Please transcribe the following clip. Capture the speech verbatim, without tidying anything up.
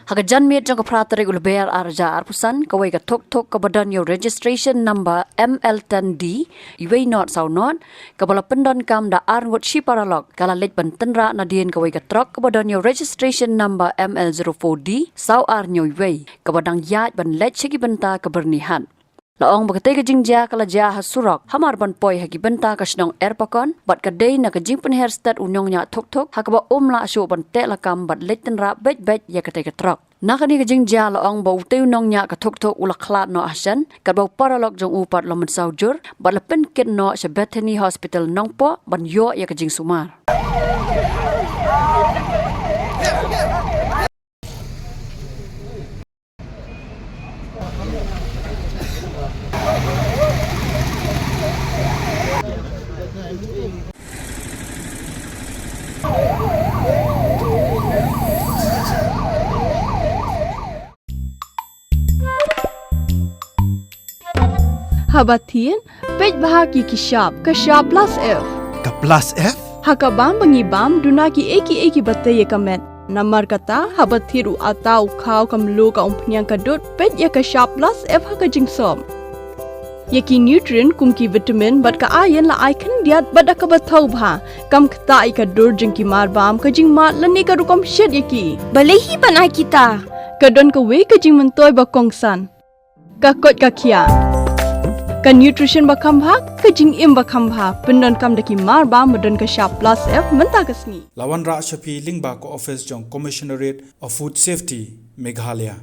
Ha ka janmiet jong ka phra tarik u Lber ar hajar arphew san, kawei ka thuk thuk kaba don ïa u registration number M L ten D uwei not saw not, kaba la pyndonkam da ar ngut shi paralok, ka la leit ban tynrah nadien kawei ka trok kaba don ïa u registration number M L zero four D saw ar hynñiew uwei, kaba dang ïaid ban leit sha ki bynta ka Byrnihat. La ong ba katei ka jingjia ka la jia ha surok, hamar ban poi ha ki bynta ka shnong Erpakon, bad ka dei na ka jingpynher stet u nongñiah thuk thuk, ha kaba um lah shuh ban teh lakam bad leit tynrah beit beit ïa katei ka trok. Na kane ka jingjia la ong ba utei u nongñiah ka thuk thuk u la khlad noh ha shen, katba u paralok jong u pat la mynsaw jur, bad la pynkit noh sha Bethany Hospital Nongpoh ban ïoh ïa ka jingsumar. Haba thied, peit bha ïa ki shap, ka shap plus F. Ka plus F? Ha ka bam ba ngi bam, duna kiei kiei kiba tei ïa ka met. Namar kata, haba thied u atta, u khaw, ka mluh, ka umphniang, ka dud, peit ïa ka shap plus F ha ka jingsop. Ïa ki nutrient kum ki vitamin bad ka iron la ai khyndiat bad da kaba thaw bha. Kam ktah ïa ka dur jong ki mar bam, ka jingmad lane ka rukom shet ïa ki. Balei hi ban ai kita? Ka don kawei ka jingmyntoi ba kongsan. Ka koit ka khiah. Ka nutrition ba kham bha, ka jingim ba kham bha. Pyndonkam da ki mar bam ba don ka shap plus F mynta ka sngi. La wanrah sha phi lyngba ka office jong Commissionerate of Food Safety, Meghalaya.